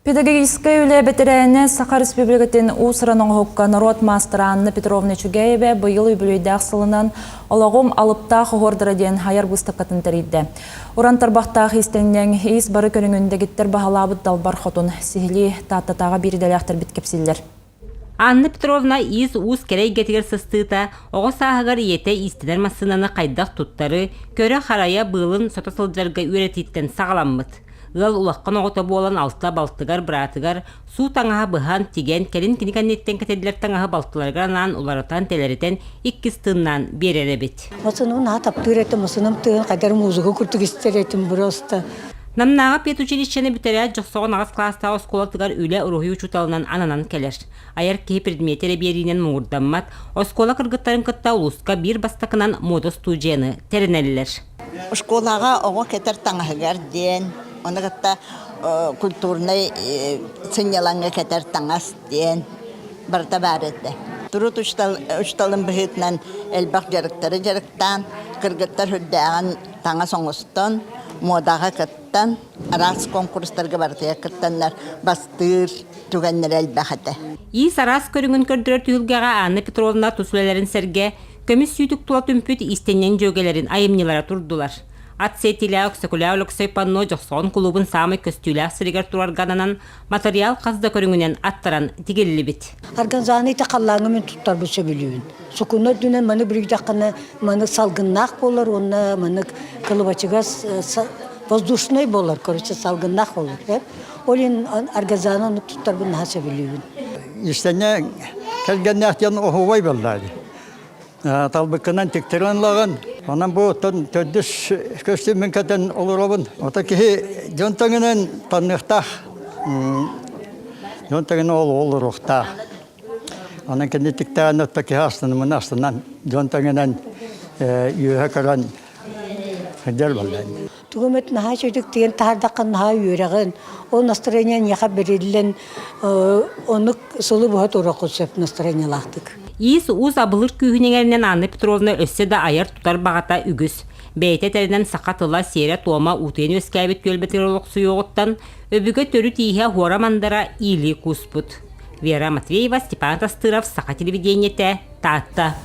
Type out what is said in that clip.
Педагогическай үлэ бэтэрээнэ Саха Республикатын уус-уран оҥоһукка норуот маастара Анна Петровна Чүгэева быйыл үбүлүөйдээх сылынан «Олоҕум алыптаах оһуордара» диэн айар быыстапкатын тэрийдэ. Уран тарбахтаах иистэнньэҥ иис бары көрүҥүн дэгиттэр баһылаабыт далбар хотун сиһилии Тааттатааҕы биир идэлээхтэрбит кэпсииллэр. Анна Петровна иис-уус кэрэ эйгэтигэр сыстыыта, оҕо сааһыгар ийэтэ иистэнэр массыынаны хайдах туттары, көрө-харайа быылын сото сылдьарга үөрэтииттэн саҕаламмыт. Ыал улахан оҕото буолан алта балтыгар, быраатыгар суу таҥаһа быһан, тигэн, кэлин кини кэнниттэн кэтиллэр таҥаһы балтыларыгар анаан уларытан-тэлэритэн иккис тыыннаан биэрэр эбит. Массыынабын наһаа таптыыр этим, массыынам тыаһын хайдах музыка курдук истэр этим просто. Намнааҕы педучилищены бүтэрээт Дьохсоҕон аҕыс кылаастаах оскуолатыгар үлэ уруһуй учууталынан ананан кэлэр. Айар киһи предмети эрэ биэриинэн муҥурдаммат, оскуола кыргыттарын кытта улууска биир бастакынан муода студияны тэринэллэр. Школаҕа оҕо кэтэр таҥаһыгар диэн, ону кытта культурнай сынньалаҥҥа кэтэр таҥас диэн барыта баар этэ. Турут учууталын быһыытынан элбэх дьарыктары дьарыктаан, кыргыттар үрдээҕин таҥас оҥостон, муодаҕа кыттан, араас конкурстарга барытыгар кыттаннар бастыыр түгэннэрэ элбэх этэ. Иис араас көрүҥүн көрдөрөр түһүлгэҕэ Анна Петровна тус үлэлэрин сэргэ Көмүс сүүтүк тула түмпүт иистэнньэҥ дьүөгэлэрин айымньылара турдулар. Ат сиэтиилээх Өксөкүлээх Өлөксөй панно Дьохсоҕон кулуубун саамай көстүүлээх сиригэр турарга ананан, матырыйаал хас да көрүҥүнэн аттаран тигиллибит. Органзаны ити халлааҥҥа мин туттарбын сөбүлүүбүн. Сукуна үрдүнэн маны бүрүйдэххинэ маны салгыннаах буолар уонна маннык кылыбачыгас воздушный буолар, короче, салгыннаах буолар. Ол иһин органзаны оннук туттарбын наһаа сөбүлүүбүн. Истэнньэҥ кэргэннээх диэн оһуобай буолла дии. Талбыккынан тиктэрэн ылаҕын. Онон бу төрдүс көстүүммүн кэтэн олоробун. Ото киһи дьон таҥынан танныахтаах. Дьон таҥынан ол олоруохтаах. Онон кини тиктээн отто киһи астынымына астынан дьон таҥынан үөһэ көрөн сылдьар буолла. Тугу эмит наһаа үчүгдүк тигэн таһаардаххына наһаа үөрэҕин, ол настроение эйиэхэ бэриллэн оннук сылы быһа туруоххун сөп настроениелаахтык. Иис-уус абылыыр күүһүн иҥэринэн Анна Петровна өссө да айар-тутар баҕата үгүс. Бэйэтэ этэринэн саха тыла, сиэрэ-туома уутуйан үөскээбит түөлбэтигэр олохсуйуоҕуттан өбүгэ төрүт ииһэ оһуора-мандара иилии кууспут. Вера Матвеева, Степан Тастыров, Саха телевидениетэ, Таатта.